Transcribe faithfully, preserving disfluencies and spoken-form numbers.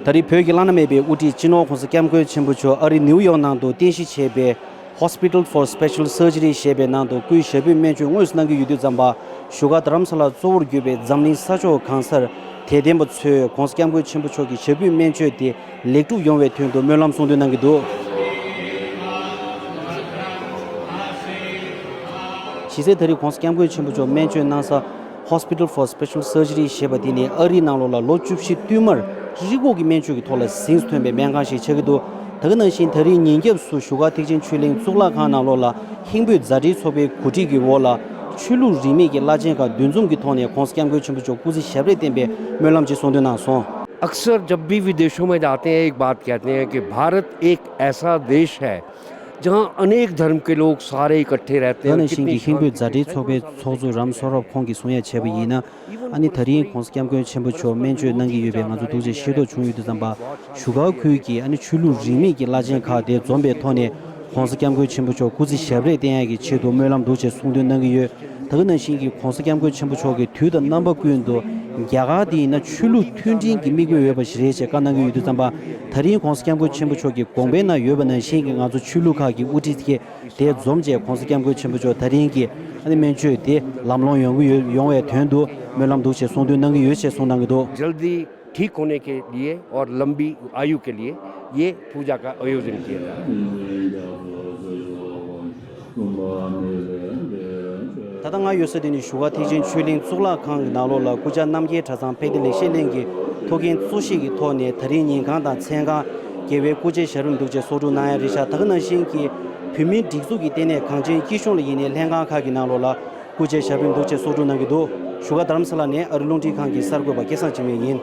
ད་རེས་བོད་ཀྱི་བླ་ན་མེད་པའི་དབུ་ཁྲིད་སྤྱི་ནོར་༸གོང་ས་༸སྐྱབས་མགོན་ཆེན་པོ་མཆོག་ཨ་རི་ནིའུ་ཡོག་ནང་དུ་རྟེན་གཞི་བྱས་པའི་Hospital for Special Surgery ཞེས་པའི་ནང་དུ་སྐུའི་ཞབས་པུས་སྨན་བཅོས་དངོས་སུ་གནང་གི་ཡོད་དུས་ཙམ་པ། བཞུགས་སྒར་རྡ་རམ་ས་ལ་གཙོ་བོར་གྱུར་པའི་འཛམ་གླིང་ས་ཕྱོགས་གང་སར་དད་ལྡན་པ་ཚོས་༸གོང་ས་༸སྐྱབས་མགོན་ཆེན་པོ་མཆོག་གི་ཞབས་པུས་སྨན་བཅོས་དེ་ལེགས་གྲུབ་ཡོང་བའི་དོན་དུ་སྨོན་ལམ་གསུང་འདོན་གནང་གི་འདུག་གཞི་རྩའི་ད་རེས་༸གོང་ས་༸སྐྱབས་མགོན་ཆེན་པོ་མཆོག་སྨན་བཅོས་གནང་ས་Hospital for Special Surgery ཞེས་པ་དེ་ནི་ཨ་རིའི་ནང་ལོགས་ལ་ལོ་བཅུ་བཞི་བསྟུད་མར་རིགས་སྒོག་གི་སྨན་བཅོས་ཀྱི་ཐོག་ལ་གཟེངས་སུ་ཐོན་པའི་སྨན་ཁང་ཞིག་ཆགས་ཀྱི་འདུག་ད་ག་ནང་བཞིན་ད་རེས་ཉིན་རྒྱབ་སུ་བཞུགས་སྒར་ཐེག་ཆེན་ཆོས་གླིང་གཙུག་ལག་ཁང་ནང་ལོགས་ལ་ཧིན་བོད་མཛའ་འབྲེལ་ཚོགས་པའི་གོ་སྒྲིག་གི་འོག་ལ་ཆོས་ལུགས་རིས་མེད་ཀྱི་བླ་ཆེན་ཁག་འདུ་འཛོམས་ཀྱི་ཐོག་ནས་༸གོང་ས་༸སྐྱབས་མགོན་ཆེན་པོ་མཆོག་སྐུ་ཚེ་ཞབས་པད་བརྟན་པའི་སྨོན་ལམ་ཅིག་གསུང་འདོན་གནང་སོང་། अक्सर जब भी विदेशों में जाते हैं, एक बात कहते हैं कि भारत एक ऐसा देश है, जहाँ अनेक धर्म के लोग सारे इकट्ठे रहते हैं और कितनी शांति से रहते हैं। ད་ག་ནང་བཞིན་གྱི་ཧིན་བོད་མཛའ་འབྲེལ་ཚོགས་པའི་ཚོགས་གཙོ་རམ་སོ་རབ་ཁོང་གིས་གསུང་ཡ་བྱས་པ་ཡིན་ན། ཨ་ནི་ད་རིང་༸གོང་ས་༸སྐྱབས་མགོན་ཆེན་པོ་མཆོག་སྨན་བཅོས་གནང་གི་ཡོད་པའི་ང་ཚོ་ཐུགས་རྗེ་ཆེ་མདོག་བྱུང་ཡོད་དུས་ཙམ་པ། བཞུགས་སྒར་ཁུལ་གྱི་ཨ་ནི་ཆོས་ལུགས་རིས་མེད་ཀྱི་བླ་ཆེན་ཁག་དེ་འཛོམས་པའི་ཐོག་ནས་༸གོང་ས་༸སྐྱབས་མགོན་ཆེན་པོ་མཆོག་སྐུ་ཚེ་ཞབས་པད་བརྟན་ཡག་གི་ཆེད་དུ་སྨོན་ལམ་འདུག་ཅེས་གསུང་འདོན་གནང་གི་ཡོད། ད་ག་ནང་བཞིན་གྱི་༸གོང་ས་༸སྐྱབས་མགོན་ཆེན་པོ་མཆོག་གིས་དུས་དང་རྣམ་པ་ཀུན་ཏུ་རྒྱ་གར་དེ་ཡིན་ན་ཆོས་ལུགས་མཐུན་སྒྲིལ་གྱི་དམིགས་འབེན་ཡོད་པ་ཞིག་རེད་ཅེས་བཀའ་གནང་གི་ཡོད་དུས་ཙམ་པ། ད་རིང་༸གོང་ས་༸སྐྱབས་མགོན་ཆེན་པོ་མཆོག་གི་དགོངས་པའི་ནང་ཡོད་པ་ནང་བཞིན་གྱི་ང་ཚོ་ཆོས་ལུགས་ཁག་གི་དབུ་ཁྲིད་ཀྱིས་དེ་འཛོམས་བྱས་༸གོང་ས་༸སྐྱབས་མགོན་ཆེན་པོ་མཆོག་ད་རིང་གི་ཨ་ནི་སྨན་བཅོས་དེ་ལམ་ལྷོང་ཡོང་གི་ཡོད། ཡོང་བའི་དོན་དུ་སྨོན་ལམ་འདུག་ཅེས་གསུང་འདོན་གནང་གི་ཡོད་ཅེས་གསུངས་གནང་གི་འདུག། जल्दी ठीक होने के लिए और लंबी आयु के लिए ये पूजा का आयोजन किया गया। ད་ལྟ་ང་ཡོད་ས་དེ་ནི་བཞུགས་སྒར་ཐེག་ཆེན་ཆོས་གླིང་གཙུག་ལག་ཁང་གི་ནང་ལོགས་ལ་སྐུ་བཅར་རྣམ་རྒྱལ་གྲྭ་ཚང་ཕན་བདེ་ལེགས་བཤད་གླིང་གི་ཐུགས་འགན་གཙོ་བཞེས་ཀྱི་ཐོག་ནས་ད་རིང་ཉིན་གང་དང་མཚན་གང་རྒྱལ་བའི་སྐུ་ཕྱྭའི་ཞབས་རིམ་འདུག་ཅེས་གསོག་སྒྲུབ་གནང་ཡ་རེད་ཤག། ད་ག་ནང་བཞིན་གྱི་བོད་མིའི་སྒྲིག་འཛུགས་ཀྱི་ལྟེ་གནས་གངས་ཅན་སྐྱིད་གཤོངས་ལ་ཡིན་ནའི་ལྷན་ཁང་ཁག་གི་ནང་ལོགས་ལ་སྐུ་ཕྱྭའི་ཞབས་རིམ་འདུག་ཅེས་གསོག་སྒྲུབ་གནང་གི་འདུག། བཞུགས་སྒར་རྡ་རམ་ས་ལ་ནས་ཨ་རི་རླུང་འཕྲིན་ཁང་གི་གསར་འགོད་པ་སྐལ་བཟང་འཇིགས་མེད་ཡིན།